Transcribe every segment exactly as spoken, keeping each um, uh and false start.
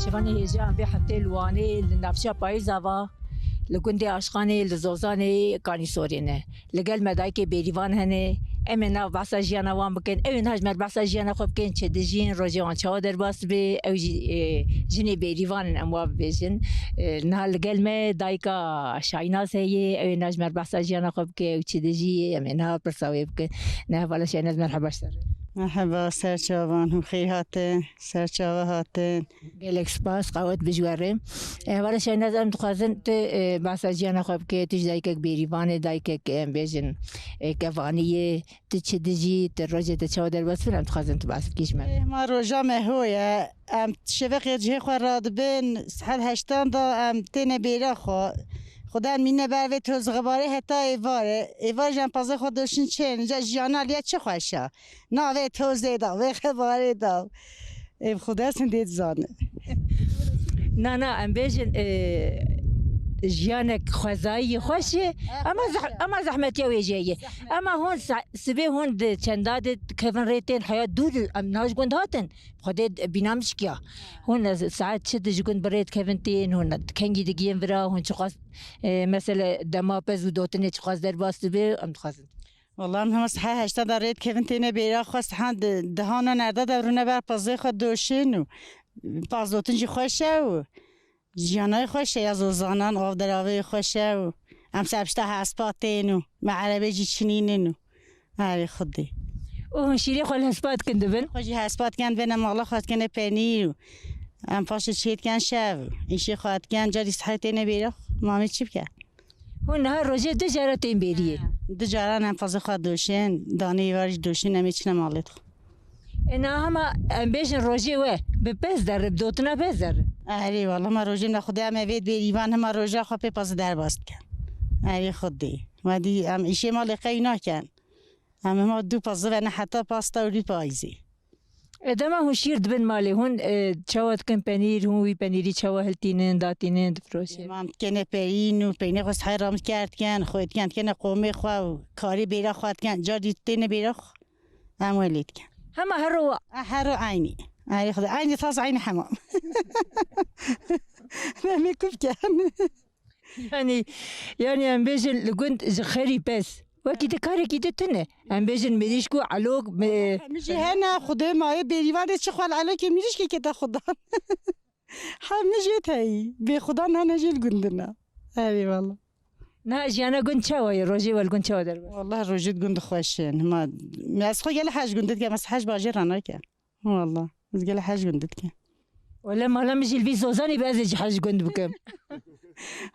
Çivanê hêja em vê heftê li Wanê li navça payîza va li gundê Aşxanê li Zozanê Kanîsorê ne. Li gel me dayikê bêrîvan hene. Em ê nav behsa jiyana wan bikin. Ew ê niha ji me re behsa jiyana xwe bikin. Çi dijîn, rojê wan çawa derbas dibe. Ew jî, e, jinê bêrîvan in, em wa bibêjin. E, niha li gel me dayika Şaynaz heye. Ew ê niha ji me re behsa jiyana xwe bike. Ew çi dijî, em ê niha pirsa wê bikin. Ne hevala Şaynaz, merheba ji te re. Merheba, ser çavan hûn xêr hatin. Ser çava hatin. Gelek spas, qewet bi ji we re. E, hevala Şaynaz, em dixwazin tu, e, behsa jiyana xwe bike, tu ji dayikek bêrîvan î, dayikek, em bêjin, e, kevanî yî, tu çi dijî, tu rojê te çawa derbas dibin, em dixwazin tu behs bikî ji me. Eh, ma roja me ho ye. Em şeveqê cihê xwe radibin, saet heştan da em têne bêra xwe. Xudan mîne ber vê toz xebarê heta êvarê. Êvar jî em pazê xwe doşin çên, ca jiyana liye çi xweş e. Navê tozê da, vê xebarê da. Ê, Xuda sindê dizane. Na, na, em bêjin, e, jiyanek xwezayî xweş e, ama zeh-, ama zehmetiya wê jê ye. Ama hûn sa-, sibê hûn di çenda de dikevin rê tên heya dûr, em niha ji gund hatin. Xwedê bîna min şikiya. Hûn saet çi di ji gund bi rê dikevin tên, hûn kengî digiyên vira, hûn çiqas, e, mesele dema pez û dotinê çiqas derbas dibe, em dixwazin. Wala em hema saet heşta de rê dikevin têne bêra xwe, saet di-, dihana nerda de rûne ber pazê xwe doşin û pazdotin jî xweş e û jiyanayê xweş e ya zozanan, av deravê xweş e û em ser pişta hespa tên û me erebê jî çinînin û erê xwedê. Û hûn şîrê xwe li hespa dikin dibin? Xwe jî hespa dikin, vêne mala xwe dikine penîr û em paşê çê dikin şev û îşê xwe dikin, carî saet têne bêra xwe, mamê çi bike? Hûn niha rojê du cara tên bêriyê? Du caran em pazê xwe doşên, danê êvar jî doşên, em ê çine malê xwe. E, niha hema em bêjin rojê we bi pez derre, bi dotina pez derre? Erê, wala hema rojê me xwedê em ê vê bêrîvan hema roja xwe pê pazê derbas dikin. Erê xwedê. Wedî em îşê malê qey nakin. Em hema du pazê ve ne heta pasta û rî payîzê. E, dema hûn şîr dibin malê, hûn, e, çawa dikin penîr, hûn wî penîrî çawa hiltînin, datînin, difiroşin? Mam dikene perîn û peynê xwe sehê ramikerd dikin, xwe dikin, dikene qomê xwe û karê bêra xwe dikin, car dî têne bêra xwe, em welê dikin. Hema her ro wa? E, her ro eynî. Eynî xwe, eynî tas, eynî hemam. Demê ku bikin. Yanî, yanî em bêjin li gund ji xerî pez. Wekî di karekî di tune. Em bêjin mirîşk û elok, mi- Hemî jî hene, xudê mayê bêrîvanê çi xwe li elokê mirîşkê kete xudan. Hemî jê teyî. Bê xudan hene jê li gundina. Erê valla. Niha jiyana gund çawa ye? Rojê we li gund çawa derbas? Wala rojê di gund xweş in. Ma, ez xwe gele hej gund dikim, ez hej bajêr re nakim. Wala. Ez gele hej gund dikim. Wala mala min jî li vî zozanî be, ez ê jî hej gund bikim.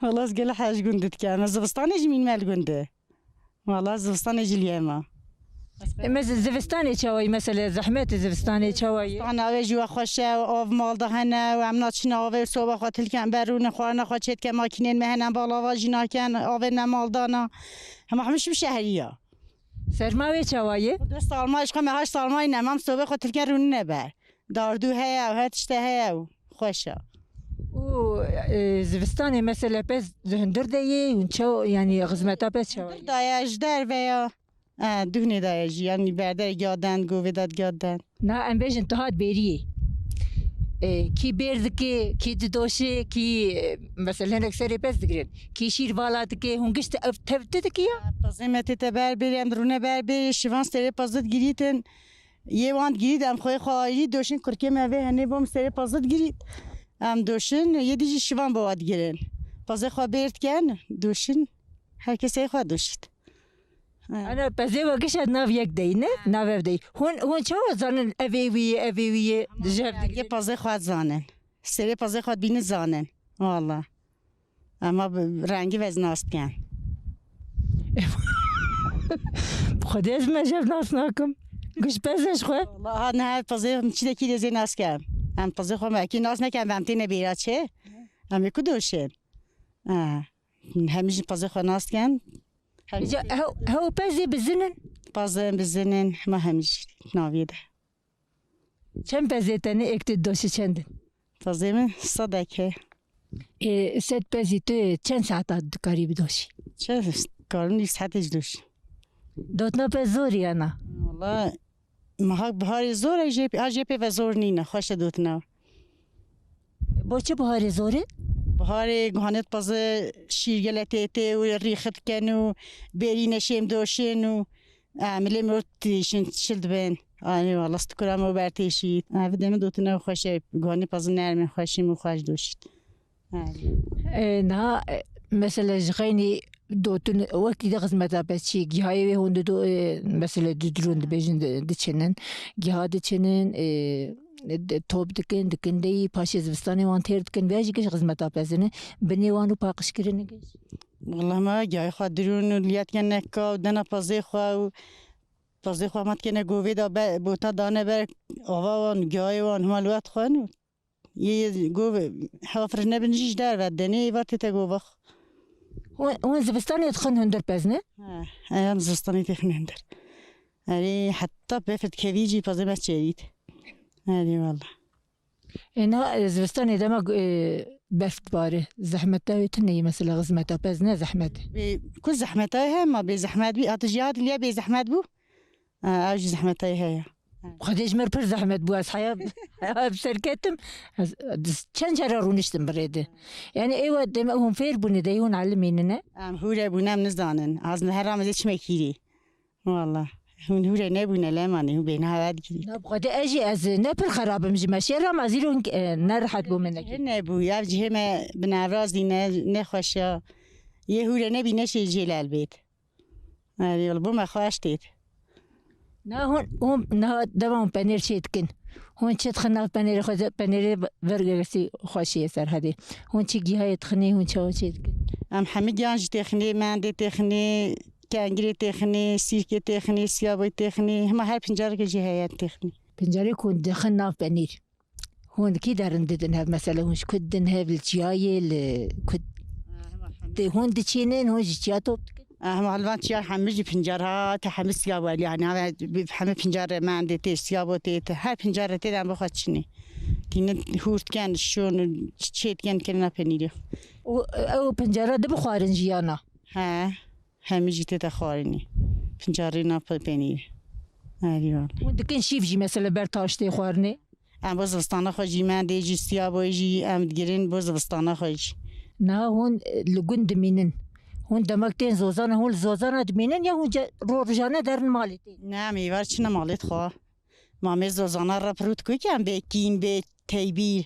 Wala ez gele hej gund dikim. Ez zivistanê jî mînime li gundê. Wala zivistanê jî liyema. Eme zi-, zivistanê çawayî, mesele zehmet zivistanê çawayî? Zivistan avê jî we xweş e, av mal de hene, em naçine avê soba xwe tilken berûne, xwarina xwe çêtke makînên me hene, balava jî naken, avê ne mal dana. Hema hemî şehrî ya. Serma wê çawa ye? Dest alma, ji xwe me haş salmayî nemam, sobê xwe tilke rûnine ber. Dardû heye û her tişte heye û xweş e. Û, e, zivistanê mesele pez di hundir de yê, hûn çaw, yanî xizmeta pez çawa ye? Hundir daye ji derve ya. E, duhnê daye jî, yanî berde gaden, govê da gaden. Na em bêjin tu hat bêriyê. E, kî bêr dike, kî didoşe, kî, e, mesela hinek serê pez digirin. Kî şîr vala dike, hûn gişt ev tev tu dike ya? Pazê me tête ber bêrê, em dirûne ber bêrê, şivan serê pazit girîtin. Yê wan girît, em xwê xwe ayrî doşin, kurkê me vê henê bom serê pazit girît. Em doşin, yê dî jî şivan bo wa digirin. Pazê xwe bêr diken, doşin, her kesê xwe doşit. Ana pezê we gişt nav yek dey ne? Nav ev dey. Hûn, hûn çawa zanin ev ê wî ye, ev ê wî ye? Di jev digrin. Pazê xwe zanin. Serê pazê xwe bînin zanin. Wala. Ama bi rengî ve ez nas dikin. Xwedê ez me jev nas nakim. Giş pez ez xwe. Wala ha ne pezê çi de kî de zê nas kem. Em pezê xwe me kî nas nekem, em têne bêra çê. Em ê ku doşên. Ha. Hemî jî pezê xwe nas dikin. Hemî Ca, jî hew, hew pezê bizin in? Pezên bizin in, hema hemî jî navê de. Çend pezê tenê êk tu doşî çend in? Pezê min sedek e. Ê, sed pezî tu çend saeta dikarî bidoşî? Çend karim nîv saetê jî doşî. Dotina pez zor e ya na? Wala, Mehak biharê zor e, jê, a jê pê ve zor nîne, xweş e dotina. Bo çi biharê zor e? Biharê guhanê dipeze şîr gele tê tê û rîxit dikin û bêrîne şêm doşên û, e, milê mirov tişin çil dibin. Anî wala stikura me û bertêşît. Ev demê dotine xweş e. Guhanê pezin nermin xweşîm û xweş doşît. E, niha, e, mesela ji xeynî dotin wekî de xizmeta pez çi? Gihayê wê hûn dido, e, mesela didirûn dibêjin di-, diçinin. Giha diçinin, e, de-, top dikin, dikin deyî, paşê zivistanê wan têr dikin. Vê jî giş xizmeta pezine. Binê wan û paqijkirin giş. Wala me gihayê xwe dirûn û liyetken neka û dena pezê xwe û pezê xwe me dikene govê de be, bota dane ber ava wan, gihayê wan hema li we dixwin û Yê, yê gov hafir nebin jî ji derve denê êvar tête gova xwe. Hûn, hûn zivistanê dixin hundir pez ne? He, em zivistanê têxin hundir. Erê, heta befir dikevî jî pezê me çêrît. Erê, wala. E, na, e, zivistanê dema, e, berf dibare. Zehmeta wê tune ye mesela xizmeta pez ne zehmet. Bê, ku zehmeta he ma bê zehmet bî, hati jî hat liye bê zehmet bû. Ha, ew jî zehmetayî heye. Xwedê ji mir pir zehmet bû, ez heya, heya bi ser ketim. Ez, ez çend cara rûniştim bi rê de. Yani ê we deme hûn fêr bûne de hûn elimînine. Em hûre bûne em nizanin. Ez niha me zê çime kîrî. Wala. Hûn hûre nebûne lemanê hûn bêhna hewa dikirî. Na bi Xwedê ez jî ez ne pir xerab im ji meşê re ma zîro, e, ne rehet bû min nekir. Cihê nebû. Ev cihê me binevrazî ne, nexweş e. Yê hûre nebî neşê cihê le elbêt. Erê, wala bo me xweş têt. Na hûn, hûn niha dema hûn penêr çê dikin. Hûn çi dixin nav penêrê xwe de, penêrê vergegestî xweşiyê ser hedê. Hûn çi gihayê dixinê, hûn çawa çê dikin? Em hemî giyan jî têxinê, mendê têxinê, kengirê têxinê, sîrkê têxinê, siyaboyê têxinê. Hema her pincarekê jî heye têxinê. Pincarê ku hûn dixin nav penîr. Hûn kî derin didin hev, mesela hûn ji ku didin hev, li çiyayê, li ku di-, hûn diçînin, hûn ji çiya top dikin? Ah, hema li van çiya hemî jî pincar ha, te hemî siya welî, yani hemî, hemî pincar re mendê tê, siya bo tê, te her pincar re tê de em bi xwe çinê. Tînin hûr dikin, şûn, çê dikin, kirina penîrê. Û ew pincara dibixwarin jiyana? He. Hemî jî tête xwarinê. Pincarê na pe-, penîrê. Erê wala. Hûn dikin şîv jî mesela ber taştê xwarinê? Em bo zivistana xwe jî mendê jî siyaboyê jî em digirin bo zivistana xwe jî. Niha hûn, e, li gund dimînin. Hûn demek tên zozana, hûn li zozana dimînin ya hûn ce-, ro-, rojane derin malê tên? Ne, em êvar çine malê xwe. Ma me zozana re pirût ku ki em bê kîn, bê teybîr.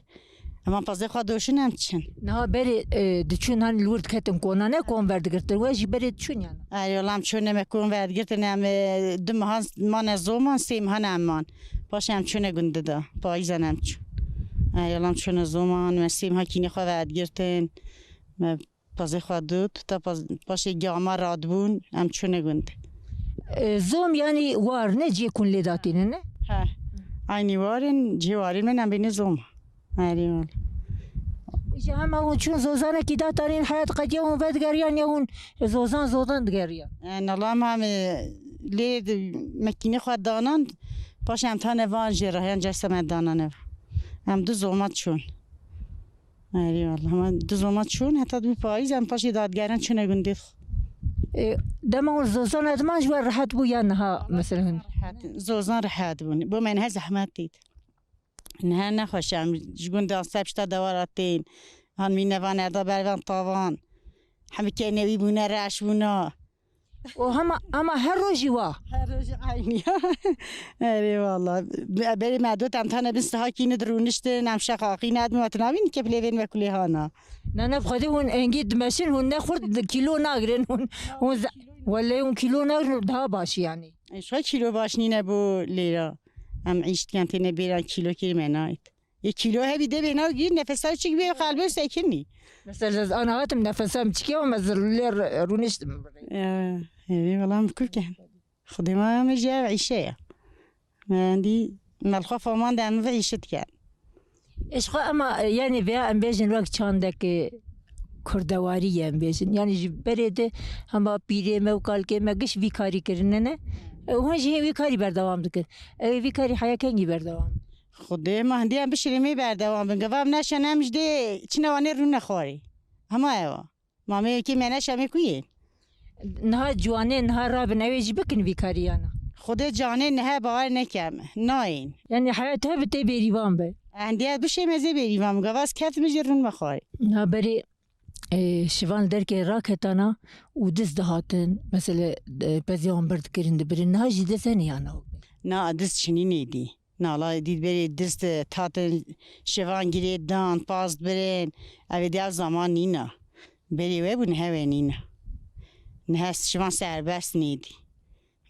Ema pezê xwe doşin em çin. Niha berê, e, diçûn han li wir diketin kona ne kon verdigirtin. We jî berê diçûn yani. Ay, yola em çûne me kon verdigirtin em, e, du mehan mane zoman, sê mehan em man. Paşê em çûne gundê de. Payîzan em çûn. Ay, yola em çûne zoman, me sê meha kînê xwe verdigirtin. Me Pezê xwe dût, ta pez-, paşê gama radibûn, em çûne gund. E, zom yanî war ne cihê kun lê datîne ne? He. Aynî warin, cihê warî min em bîne zom. Erê wala. Ji hema hûn çûn zozanekî datanîn heyat qediya hûn vedigeriyan ya hûn zozan zozan digeriyan? E, nala em, em, e, lê di-, mekînê xwe danan, paşê em tane van jê re, yan cerse me danan ev. Em du zoma çûn. Erê wala. Hema du zoma çûn, heta dibû payîz, em paşê dadigerin çûne gundê xwe. E, dema hûn zozana diman ji we rehet bû ya niha, mesela hûn? Rehet, zozan rehet bûn. Bo me niha zehmet têt. Niha nexweş em ji gunda se pişta dewara tên. Han mîne van erda bervan tavan. Hemî kenewî bûne, reş bûna. O hema, hema her rojî wa? Her rojî aynî ya. Erê wala. Be-, berê me dot em tane bin sihakî ne dirûniştin, em şeqaqî ne, em hatin avîn ke bilêvên me kulê hana. Ne, ne, xwedê hûn engî dimeşin, hûn ne xurt di-, kîlo nagirin, hûn, hûn ze-, wele hûn kîlo nagirin, daha baş yani. E, şo kîlo baş nîne bo lêra. Em îş dikin têne bêran kîlo kîr me nayt. Yê kîlo hebî dê bê nav gîr, nefesa çik bê, qalbê sekinî. Mesela ez ana hatim nefesam çike ama ez lê rûniştim. Ya, hevî wala em kû bikin. Xwedê ma em jî ev îşe ye. Me endî melxwe faman de em vê îşe dikin. Eş xwe ama, e, yani veya em bêjin wek çandek, e, kurdewarî ye em bêjin. Yani ji berê de hema pîrê me û kalkê me giş vî karî kirine ne. E, hûn jî hê wî karî berdewam dikin. Ew vî karî heya kengî berdewam? Xwedê ma hindî em bişirîmê berdewam bin. Gava em neşen em ji dê çine wanê rûne xwarê. Hema ewa. Ma me yekê me neşemê ku yên? Niha ciwanê niha rabin ew ê jî bikin vî kariyana. Xwedê canê niha bawer nekem. Nayên. Yani heyat he bi tê bêrîvan be. Endî ez bişêm ez ê bêrî van, gava ez ketim jî rûn me xwarê. Na berê, e, şivan li derkê raketana û diz dihatin, mesele, e, pezê wan bir dikirin dibirin. Niha jî diz hene ya na? Na, diz çinî nêdî. Nala dît berê diz de tatin şivan girê dan, paz birin. Ev ê diya zaman nîna. Berê we bû, nihe we nîna. Nihe şivan serbest nêdî.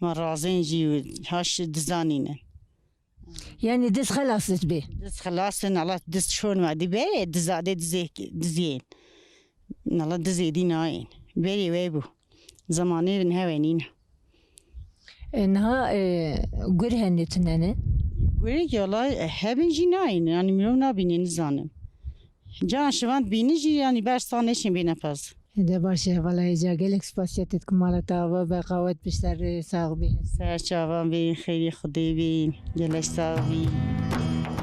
Ma razên jî haş dizanîne. Yani diz xelas dibê. Diz xelas in, Allah diz çon ve dibê, dizadê dizê, dizên. Allah dizê dî nayên. Berê we bû. Zamanê bin hewe nîne. E, niha, e, gur hene tunene? Gurê ki Allah, e, hebin jî nayên. Yani mirov nabînê nizanim. Can şivan bîni jî yani ber stan neşin bêne pez. De baş e, hevala hêca gelek spasiya te dikim mala te ava be, qawet bi ser, e, sax bî. Ser çavan bî, xêrî Xwedê bî, gelek sax bî.